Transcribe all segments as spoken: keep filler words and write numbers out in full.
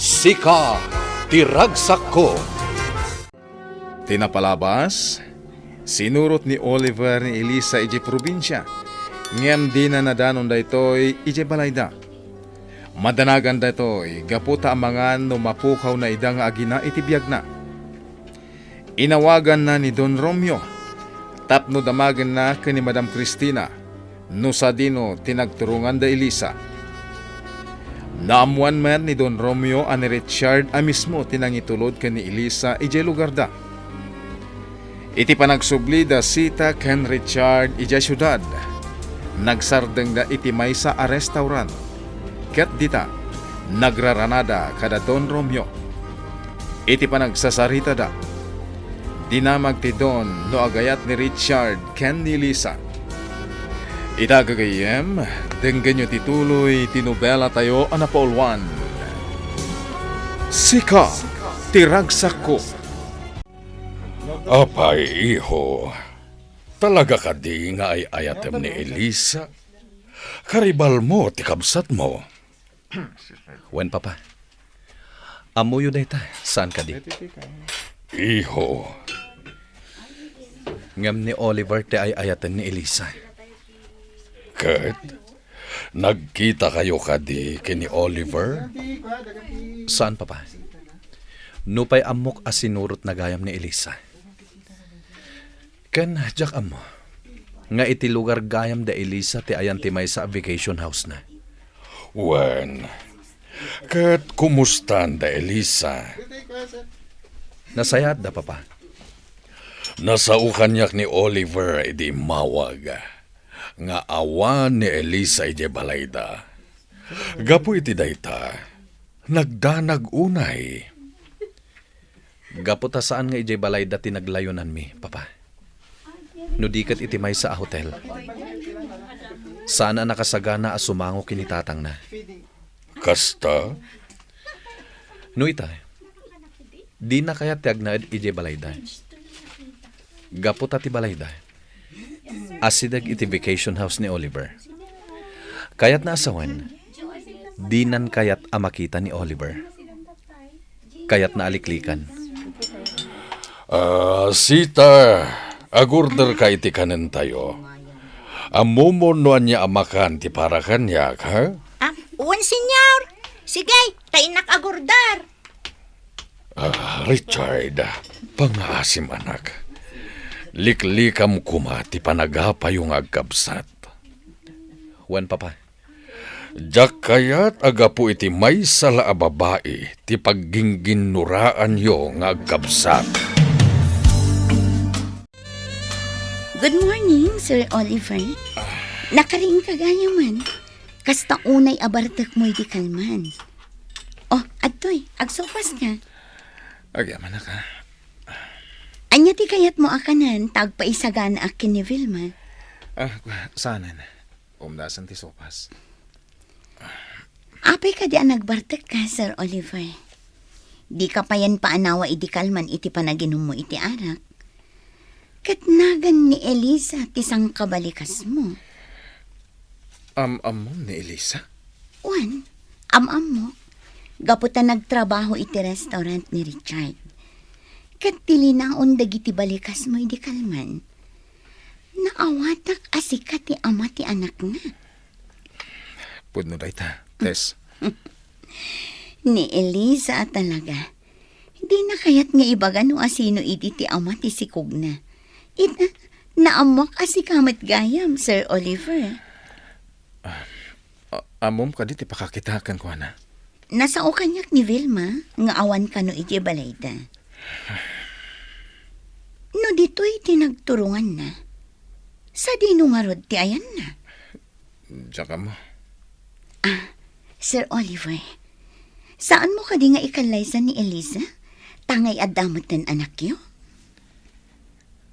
Sika ti ragsakko. Ti napalabas, sinurot ni Oliver ni Elisa idiay probinsia, ngem dina nadanon daytoy idiay balayda. Madanagan daytoy gapu ta amangan no mapukawna ida nga agina iti biagna. Inawaganna ni Don Romeo tapno damagenna ken ni Madam Cristina no sadino ti nagturonganda Elisa. Naammoan met ni Don Romeo a ni Richard a mismo ti nangitulod ken ni Elisa idiay lugarda. Iti panagsubli da Sita ken Richard idiay siudad, nagsardengda iti maysa a restaurant, ket dita, nagraranada kada Don Romeo. Iti panagsasaritada, dinamag ti Don no agayat ni Richard ken ni Elisa. Ita, gagayyem, denggenyo ti tuloy ti nobelatayo a napauluan, Sika ti Ragsakko. Apay, iho, talaga kadi nga ay-ayatem ni Elisa? Karibalmo ti kabsatmo. Wen, Papa. Ammoyo dayta, saan kadi? Iho. Ngem ni Oliver ti ay-ayaten ni Elisa. Ket nagkitakayo kadi ken ni Oliver? Saan, Papa. Nupay ammok a sinurotna gayam ni Elisa. Ken diak ammo nga iti lugar gayam da Elisa ti ayan ti maysa a vacation house-na. Wen, ket kumustan da Elisa? Nasayaatda, Papa. Nasao kaniak ni Oliver idi immawag nga awan ni Elisa idiay balayda. Gapu iti dayta, nagdanag unay. Gapu ta saan nga idiay balayda ti naglayonanmi, Papa. No di ket iti maysa a hotel. Saan a nakasagana a sumango ken ni tatangna. Kasta? No ita, dina kayat ti agnaed idiay balayda. Gapu ta ti balayda, asideg iti vacation house ni Oliver. Kayatna a sawen, dinan kayat a makita ni Oliver. Kayatna a liklikan. Ah, Sita, agorderka iti kanentayo. Ammom no ania a makan ti para kaniak, ha? Ah, wen, Señor. Sige, ta innak agorder. Ah, Richard, pangaasim, anak. Liklikam koma ti panagapayo nga agkabsat. Wen, Papa. Diak kayat a gapu iti maysa la a babai ti paggingginnoraanyo nga agkabsat. Good morning, Sir Oliver. Nakariingka gayamen. Kasta unay a bartekmo idi kalman. Oh, adtoy, agsopaska. Agyamanak, ha? Ania ti kayatmo a kanen ta agpaisaganaak ken ni Vilma? Ah, saanen. Umdasen ti sopas. Apay kadi a nagbartekka, Sir Oliver? Dika payen paanawa idi kalman iti panaginummo iti arak. Ket nagan ni Elisa ti sangkabalikasmo. Am-ammom ni Elisa? Wen, am-ammok. Gapu ta nagtrabaho iti restaurant ni Richard. Ket ti linaon dagiti balikasmo idi kalman, naawatak a sika ti ama ti anakna. Pudno dayta, Tess. Ni Elisa a talaga. Dina kayat nga ibaga no asino idi ti ama ti sikogna. Ita, naammok a sika met gayam, Sir Oliver. Ah, a-, ammom kadi ti pakakita kenkuana? Nasao kaniak ni Vilma nga awan kano idiay balayda. No ditoy ti nagturonganna, sadino ngarud ti ayanna? Diak ammo. Ah, Sir Oliver, saanmo kadi nga ikallaysa ni Elisa? Tangay adda metten anakyo?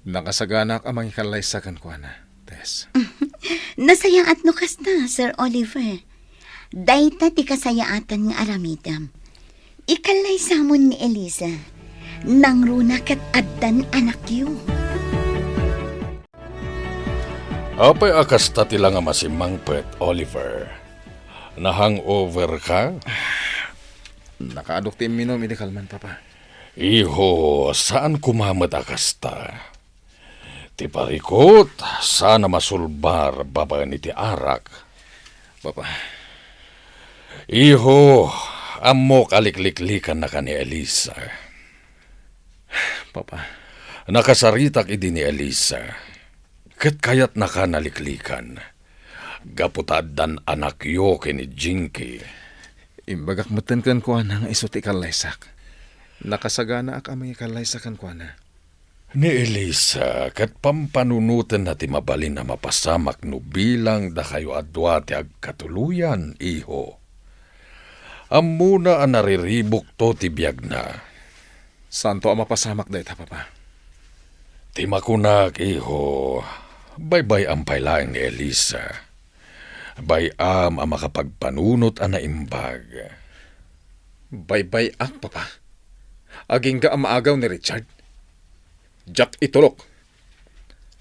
Nakasaganak a mangikallaysa kenkuana, Tess. Nasayaat no kasta, Sir Oliver. Dayta ti kasayaatan nga aramidem. Ikallaysamon ni Elisa. Nangruna ket addan anakyo. Apay a kasta ti la nga masimmangpet, Oliver? Na-hangover ka? Nakaadok ti imminum idi kalman, Papa. Iho, saan koma met a kasta. Ti parikut, saan a masulbar babaen iti arak. Papa. Iho, ammok a likliklikaannaka ni Elisa. Papa. Nakasaritak idi ni Elisa, ket kayatnaka a liklikan. Gapu ta addan anakyo ken ni Jinky. Imbagak metten kenkuana nga isu ti ikallaysak. Nakasaganaak a mangikallaysa kenkuana. Ni Elisa ket pampanunotenna ti mabalin a mapasamak no bilang dakayo a dua ti agkatuloyan, iho. Ammona a nariribukto ti biagna. Saanto a mapasamak dayta, Papa. Ti makunak, iho, baybay-am pay laeng ni Elisa. Bay-am a makapagpanunot a naimbag. Baybay-ak, Papa. Agingga a maagaw ni Richard. Diak itulok.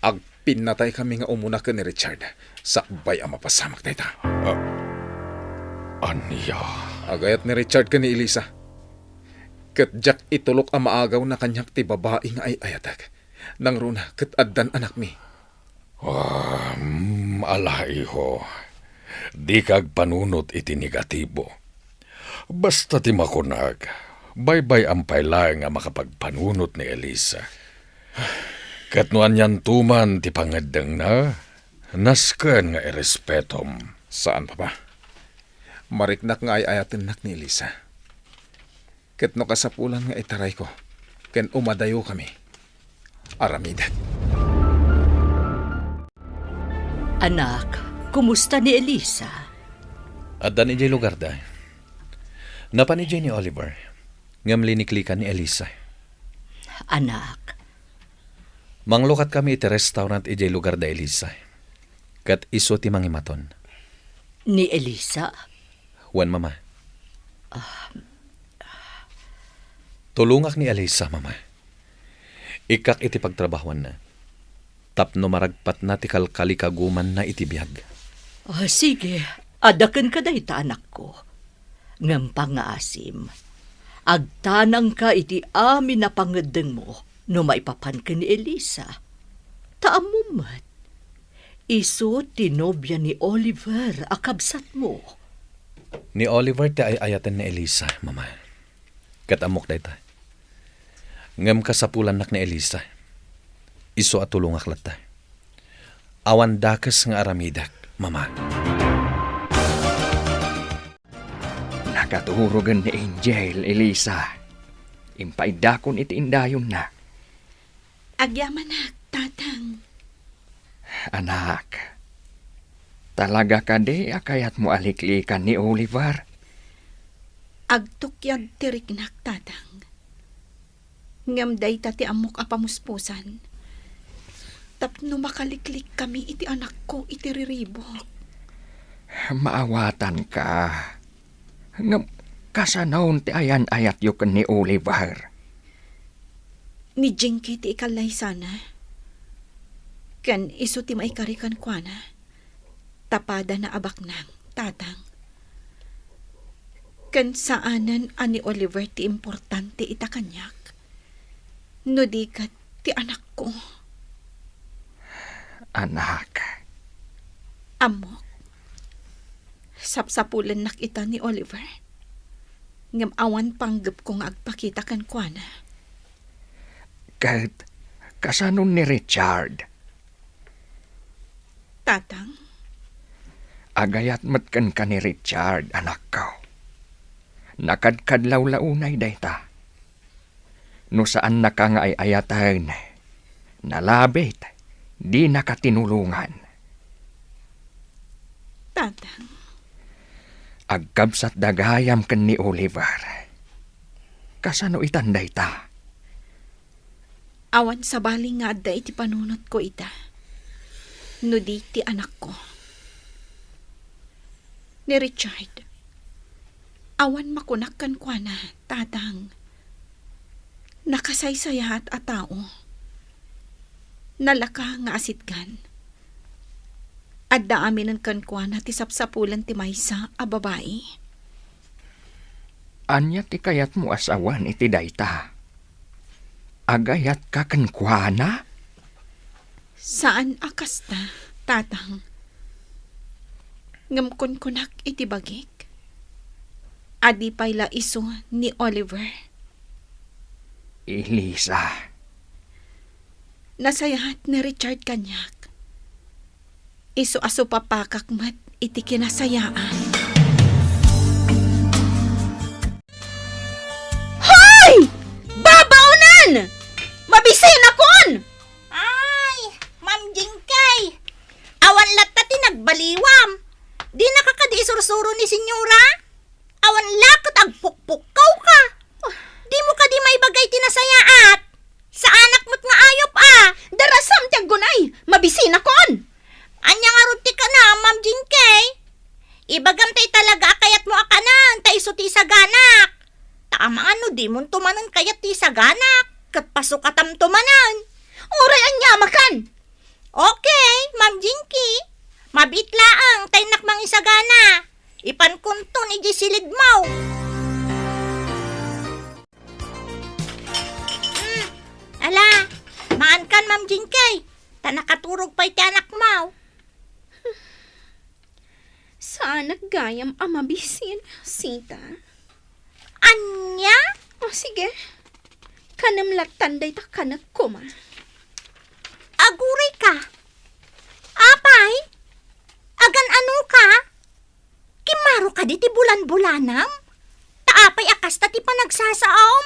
Agpinnataykami nga umuna ken ni Richard. Sakbay a mapasamak dayta. Ah, ania? Agayat ni Richard ken ni Elisa. Ket diak itulok a maagawna kaniak ti babai nga ay-ayatek. Nangruna ket addan anakmi. Ah, mm, ala, iho. Dika agpanunot iti negatibo. Basta ti makunak, baybay-am pay laeng a makapagpanunot ni Elisa. Ket no anianto man ti pangeddengna, nasken nga irespetom. Saan, Papa. Mariknak nga ay-ayatennak ni Elisa. Ket no kasapulan nga itarayko ken umadayokami, aramidek. Anak, kumusta ni Elisa? Addan idiay lugarda. Napan idiay ni Oliver, ngem liniklikan ni Elisa. Anak. Manglukatkami iti restaurant idiay lugarda, Elisa. Ket isu ti mangimaton. Ni Elisa? Wen, Mama. Ah. Tulongak ni Elisa, Mama. Ikkak iti pagtrabahoanna. Tapno maragpatna ti kalkalikagumanna iti biag. Ah, sige, adda kenka dayta, anakko. Ngem pangngaasim, agtanangka iti amin a pangeddengmo no maipapan ken ni Elisa. Ta ammom met, isu ti nobia ni Oliver a kabsatmo. Ni Oliver ti ay-ayaten ni Elisa, Mama. Ket ammok dayta. Ngem kasapulannak ni Elisa. Isu a tulongak latta. Awan dakes nga aramidek, Mama. Nakaturogen ni Angel, Elisa. Impaiddakon iti indayonna. Agyamanak, Tatang. Anak, talaga kadi a kayatmo a liklikan ni Oliver? Agtukyag ti riknak, Tatang. Ngem dayta ti ammok a pamuspusan. Tapno makaliklikkami iti anakko iti riribuk. Maawatanka. Ngem kasanon ti ayan-ayatyo ken ni Oliver? Ni Jinky ti ikallaysana. Ken isu ti maikari kenkuana. Ta padana a baknang, Tatang. Ken saanen a ni Oliver ti importante ita kaniak, no di ket ti anakko. Anak. Ammok, sapsapulennak ita ni Oliver. Ngem awan panggepko nga agpakita kenkuana. Ket kasano ni Richard? Tatang? Agayat met kenka ni Richard, anakko. Nakadkadlawlaw unay dayta. No saannaka nga ay-ayaten, nalabit, dinaka tinulongan. Tatang. Agkabsatda gayam ken ni Oliver. Kasano itan dayta? Awan sabali nga adda iti panunotko ita, no di ti anakko. Ni Richard, awan makunak kenkuana, Tatang. Nakasaysayaat a tao. Nalaka nga asitgan. Adda aminen kenkuana ti sapsapulen ti maysa a babai. Ania ti kayatmo a sawen iti dayta? Agayatka kenkuana? Saan a kasta, Tatang. Ngem kunkunak iti bagik a di pay la isu ni Oliver. Elisa. Nasayaat ni Richard kaniak. Isu a supapakak met iti kinasayaan. Hoy! Babaonan! Mabisinakon! Ay, Ma'am Jingkay! Awan latta ti nagbaliwam. Dinaka kadi isursuro ni Senyora? Awan la ket agpukpukkaw ka. Dimo kadi maibaga iti nasayaat? Saanak met nga ayup a. Darasam ti aggunay, mabisinakon. Ania ngarud ti kanam, Ma'am Jingkay? Ibagam ta italaga a kayatmo a kanen, ta isu ti isaganak. Ta amangan no dimonto manen kayat ti isaganak, ket pasukatamto manen. Uray ania makan? Okay, Ma'am Jinky. Mabiit laeng, ta innak mangisagana. Ipankonton idiay silidmo. Hmm, ala, mangankan, Ma'am Jinky. Ta nakaturog pay ti anakmo. Saanak gayam a mabisin, Sita. Ania? O, sige. Kanem lattan dayta kanek koma. Aguray ka. Apay? Agan-ano ka? Kimmaro kadi ti bulan-bulanam? Ta apay a kasta ti panagsasaom?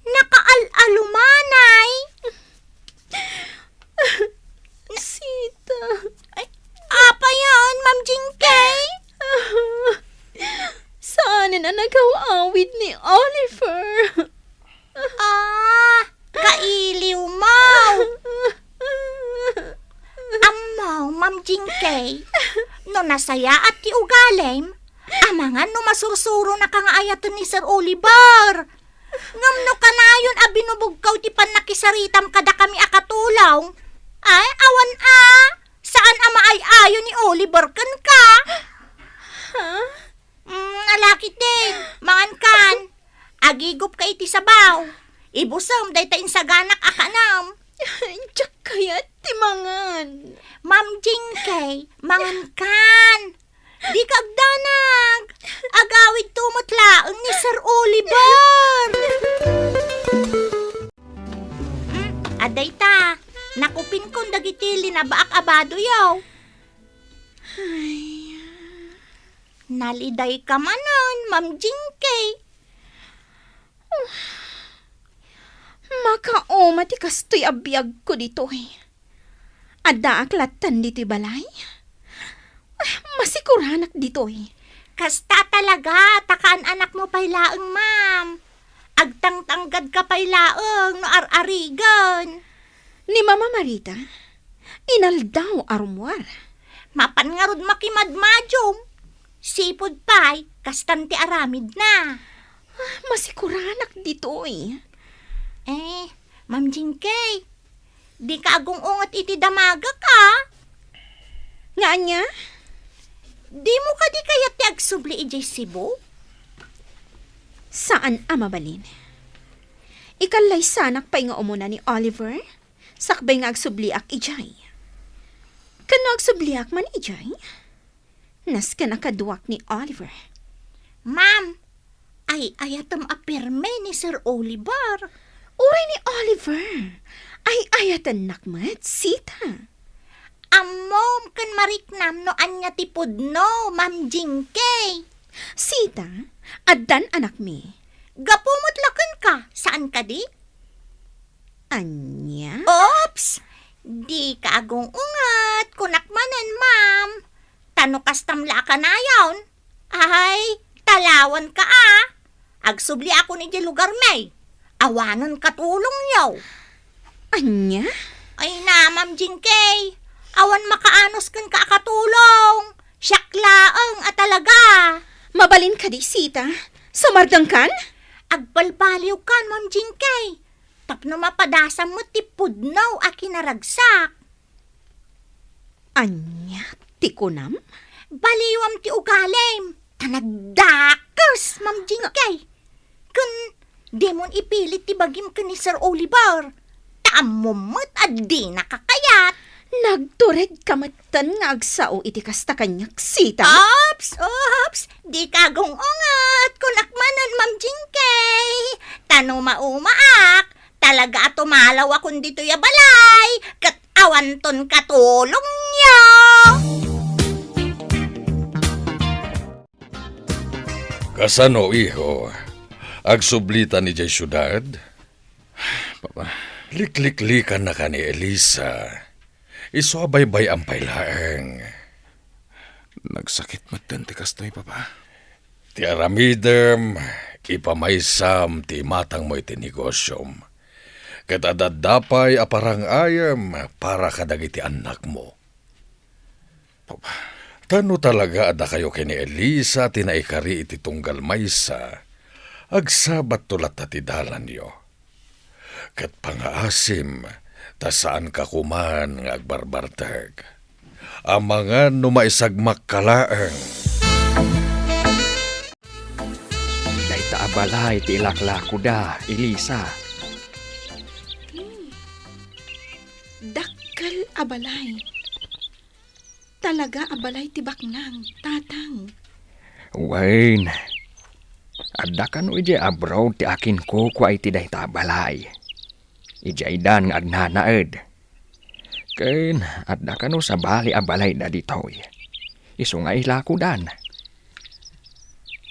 Nakaal-alumanay. Sita. Ay, apayan, Ma'am Jinky? Saanen a nagaw-awid ni Oliver. Ah, kailiwmo. Ammo, Ma'am Jinky, no nasayaat ti ugalim, amangan no masursuronaka nga ayaten ni Sir Oliver. Ngem no kanayon a binubugkaw ti pannakisaritam kadakami a katulong, ay, awan a, saan a maay-ayo ni Oliver kenka. Ha? Mm, ala ketdin, mangankan. Agigupka iti sabaw. Ibusem dayta insaganak a kanem. Diak kayat ti mangan. Ma'am Jinky, mangankan. Dika agdanag. Agawidto met laeng ni Sir Oliver. Hmm, adda ita. Nakupinkon dagiti linabaak a badoyo. Ay. Nalidayka manen, Ma'am Jinky. Makauma ti kastoy a biagko ditoy. Addaak lattan ditoy balay? Ah, masikuranak ditoy. Kasta talaga, ta kaan-anakmo pay laeng, ma'am. Agtangtanggadka pay laeng no ar-arigen. Ni Mama Marita, inaldaw a rummuar. Mapan ngarud makimadmadium. Sipud pay, kastan ti aramidna. Ah, masikuranak ditoy. Eh, Ma'am Jinky, dika agung-unget iti damagek, a? Nga ania? Dimo kadi kayat ti agsubli idiay Cebu? Saan a mabalin. Ikallaysanak pay nga umuna ni Oliver, sakbay nga agsubliak idiay. Ken no agsubliak man idiay, nasken a kaduak ni Oliver. Ma'am, ay-ayatem a pirme ni Sir Oliver. Uray ni Oliver, ay-ayatennak met, Sita. Ammom ken mariknam no ania ti pudno, Ma'am Jinky. Sita, addan anakmi. Gapu met la kenka, saan kadi? Ania? Oops! Dika agung-unget, kunak manen, ma'am. Ta no kastam la a kanayon, ay, talawanka a. Agsubliakon idiay lugarmi. Awanen katulongyo. Ania? Ay na, Ma'am Jinky. Awan makaanus kenka a katulong. Siak laeng a talaga. Mabalin kadi, Sita? Sumardengkan? Agbalbaliwkan, Ma'am Jinky. Tapno mapadasam met ti pudno a kinaragsak. Ania ti kunam? Baliwam ti ugalim, ta nagdakkel. Sus, Ma'am Jinky. Ken dimon ipilit ti bagim ken ni Sir Oliver. Ta ammom met a dinaka kayat. Nagturedka metten nga agsao iti kasta kaniak, sita? Ops, ops. Dika agung-unget, kunak manen, Ma'am Jinky. Ta no maumaak, talaga a tumalawakon ditoy a balay, ket awanton katulongyo. Kasano, iho? Agsublita idiay siudad? Papa. Likliklikaannaka ni Elisa. Isu a baybay-am pay laeng. Nagsakit metten ti kastoy, Papa. Ti aramidem, ipamaysam ti imatangmo iti negosiom. Ket adda pay a parang-ayem para kadagiti annakmo. Papa. Ta no talaga a dakayo ken ni Elisa ti naikari iti tunggal maysa, agsabatto latta ti dalanyo. Ket pangaasim, ta saanka koman nga agbarbartek. Amangan no maisagmakka laeng. Dayta a balay ti ilaklakoda, Elisa. Hmm. Dakkel a balay. Talaga a balay ti baknang, Tatang. Wen, adda kano idiay abroad ti akinkukua iti dayta a balay. Idiaydan nga agnanaed. Ken adda kano sabali a balayda ditoy. Isu nga ilakodan.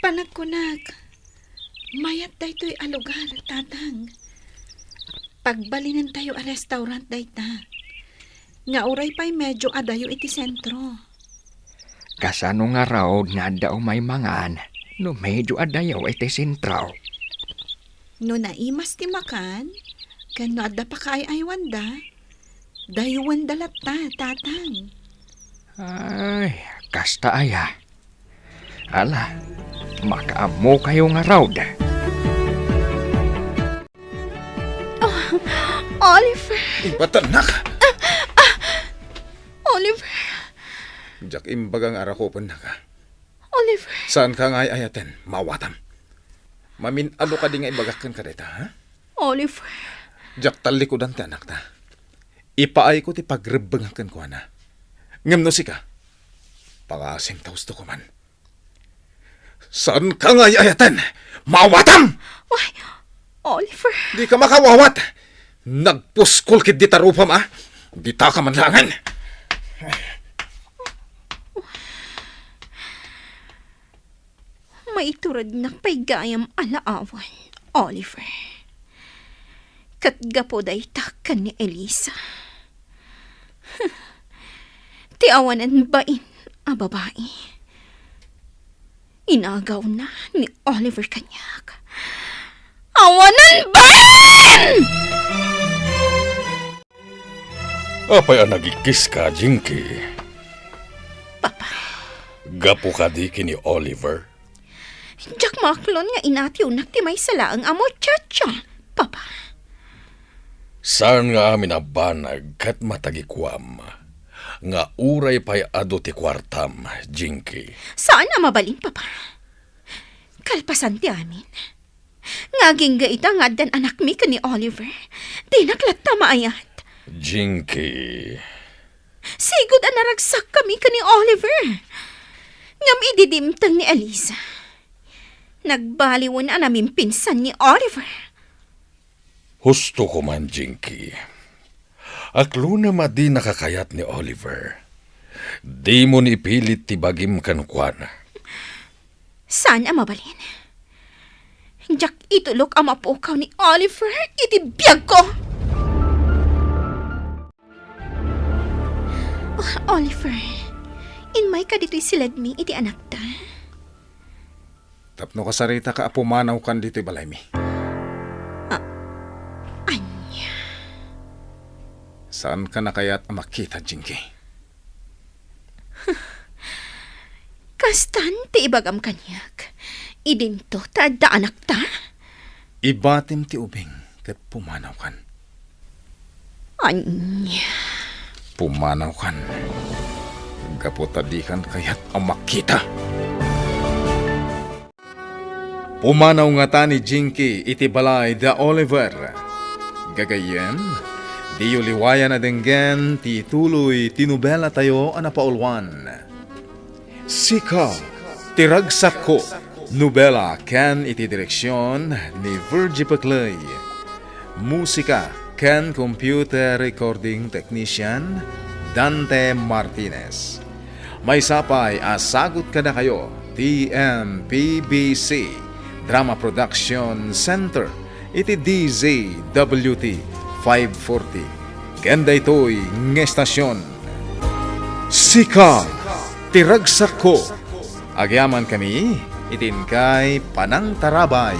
Panagkunak, mayat daytoy a lugar, Tatang. Pagbalinentayo a restaurant dayta, nga uray pay medio adayo iti sentro. Kasano ngarud nga adda umay mangan no medio adayo iti sentro? No naimas ti makan, ken no adda pakaay-aywanda, dayuwenda latta, Tatang. Ay, kasta aya. Ala, makaammokayo ngarud. Oh, Oliver! Ibatannak! Oliver! Diak imbaga nga arakupennaka. Oliver! Saanka nga ay-ayaten, maawatam. Mamin-ano kadi nga ibagak kenka dayta, ha? Oliver! Diak tallikudan ti anakta. Ipaayko ti pagrebbengak kenkuana. Ngem no sika, pangaasim ta husto koman. Saanka nga ay-ayaten? Maawatam! Ay, Oliver. Dika makawawat! Nagpuskol ketdi ta rupam, a? Ditaka man laengen! Maiturednak pay gayam a laawan, Oliver. Ket gapu dayta ken ni Elisa. Ti awanan bain a babai. Inagawna ni Oliver kaniak. Awanan bain! Apay a nagikkiska, Jinky? Papa. Gapu kadi ken ni Oliver? Diak maaklon nga inatiwnak ti maysa laeng a muchacha, Papa. Saan nga amin a banag ket matagikuam nga uray pay adu ti kuartam, Jinky? Saan a mabalin, Papa. Kalpasan ti amin, nga agingga ita nga addan anakmi ken ni Oliver, dinak latta maayat. Jinky. Sigud a naragsakkami ken ni Oliver. Ngem idi dimteng ni Elisa, nagbaliwen a namimpinsan ni Oliver. Husto koman, Jinky. Aklonem a dinaka kayat ni Oliver. Dimon ipilit ti bagim kenkuana. Saan a mabalin. Diak itulok a mapukaw ni Oliver iti biagko. Oh, Oliver, immayka ditoy siledmi iti anakta. Tapno kasaritaka a pumanawkan ditoy balaymi. Ah, ania? Saanka a kayat a makita, Jinky? Kastan ti ibagam kaniak. Idinto ta adda anakta? Ibatim ti ubing ket pumanawkan. Ania? Pumanawkan. Gapu ta dikan kayat a makita. Pumanaw ngata ni Jinky iti balay da Oliver. Gagayyem, diyo liwayan a denggen ti ituloy ti nobelatayo a napauluan. Sika ti ragsakko. Nobela ken iti direksion ni Virgie Pecley. Musika ken computer recording technician, Dante Martinez. Maysa pay a sagut kadakayo ti M P B C Drama Production Center iti D Z W T five forty. Ken daytoy nga estasion, Sika ti ragsakko. Agyamankami iti inkay panangtarabay.